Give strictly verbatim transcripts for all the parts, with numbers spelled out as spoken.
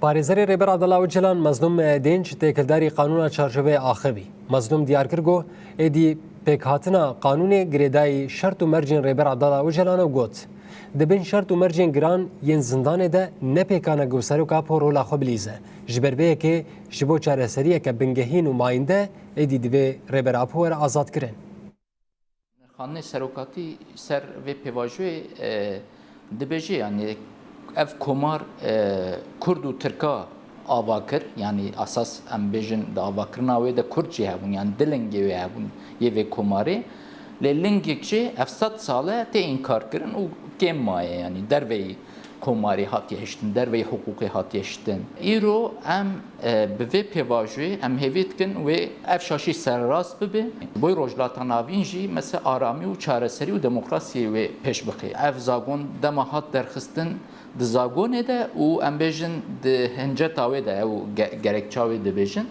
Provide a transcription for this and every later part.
Parêzerê Rêber Abdullah Ocalan Mezlûm Dênc têkildarî qanûna çarçoveyê axivî. Mezlûm diyar kir ku êdî pêkhatina qanûnê girêdayî şert û mercên Rêber Abdullah Ocalan û got, di bin şert û mercên giran yên zindanê de ne pêkan e ku Serok Apo rola xwe bilîze. Ji ber vê yekê ji bo çareseriyeke bingehîn û mayînde êdî divê Rêber Apo were azadkirin. Nirxandinê serokatî ser vê pêvajoyê, e, dibêje, yanî ev komar, e, Kurd û Tirka ava kir, yanî esas em bêjin di avakirina wê de Kurd jî hebûn, yanî du lingê wê hebûn yê vê komarê. Lê lingek jî ev sed sal e tê înkarkirin û kêm maye, yanî derveyî komarê hatiye hiştin, derveyî hiqûqê hatiye hiştin. Îro em, e, bi vê pêvajoyê em hêvî dikin wê ev şaşî sererast bibe. Bo Rojhilata Navîn jî mesela aramî û çareserî û demokrasiyê wê pêş bixe. Ev zagon dema hat derxistin di zagonê de û em bêjin di hinceta wê de ew ge-, gerekça wê dibêjin.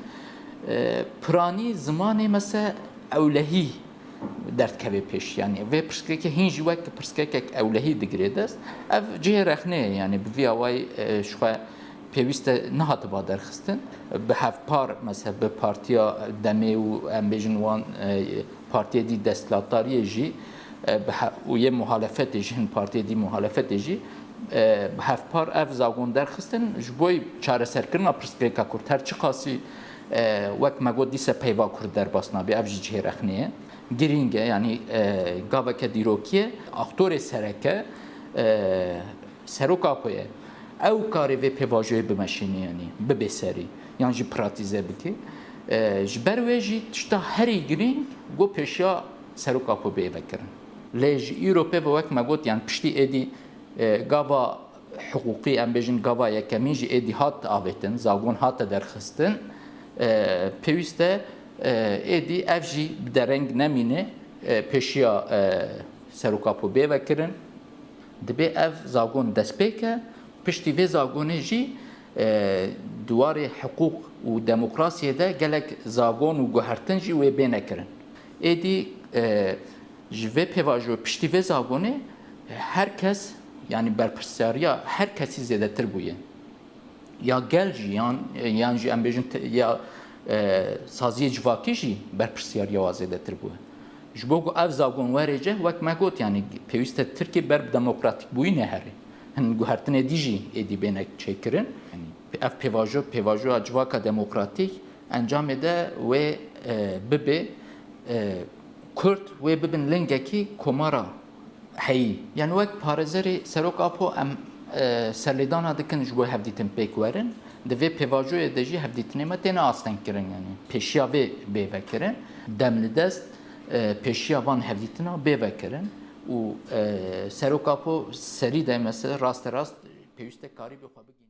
E, piranî zimanê mesela ewlehî derdikeve pêş. Yanî vê pirsgirêkê hîn jî wek pirsgirêkek ewlehî digire dest. Ev cihê rexnê ye, yanî bi vî awayî, e, ji xwe pêwîst e nehatiba derxistin. Bi hevpar, mesela bi Partiya Demê û em bêjin wan, e, partiyê dî desthilatdariyê jî, e, bi he-, û yê muhalefetê jî, hin partiyê dî muhalefetê jî, e, bi hevpar ev zagon derxistin, ji bo çareserkirina pirsgirêka Kurd. Her çiqasî, e, wek me got, dîse peyva Kurd derbas nabe, ev jî cihê rexnê ye. Girîng e, yanî, e, gaveke dîrokî ye. Aktorê sereke, e, Serok Apo ye. Ew karê vê pêvajoyê bimeşîne, yanî bibe serî, yan jî pratîze bike. E, ji ber wê jî tişta herî girîng ku pêşiya Serok Apo bê vekirin. Lê ji îro pê ve, wek me got, yan piştî êdî, e, gava hiqûqî, em bêjin gava yekemîn jî êdî hat avêtin, zagon hate derxistin. E, pêwîst e, e, êdî ev jî bi dereng nemîne, e, pêşiya, e, Serok Apo bê vekirin. Dibê ev zagon destpêk e. Piştî vê zagonê jî, e, di warê hiqûq û demokrasiyê de gelek zagon û guhertin jî wê bêne kirin. Êdî, e, ji vê pêvajoyê, piştî vê zagonê her kes, yanî berpirsyariya her kesî zêdetir bûye. Ya gel jî, yan, yan jî em bêjin te-, ya, e, saziyê civakî jî berpirsyariya wa zêdetir bû. Ji bo ku ev zagon were cih, wek me got, yanî pêwîst e Tirkiye ber bi demokratîkbûyînê here. Hin guhertinê dî jî êdî bêne çêkirin. Yanî ev pêvajo, pêvajoya civaka demokratîk encamê de wê, e, bibe, e, Kurd wê bibin lingekî komara heyî. Yanî wek parêzerê Serok Apo em, e, serlêdana dikin ji bo hevdîtin pêk werin. Di vê pêvajoyê de jî hevdîtinê me têne astengkirin, yanî pêşiya vê bê vekirin. Dem li dest, e, pêşiya van hevdîtina bê vekirin û, e, Serok Apo serî de mesela rasterast pêwîst e karîbî xwe bigihîne.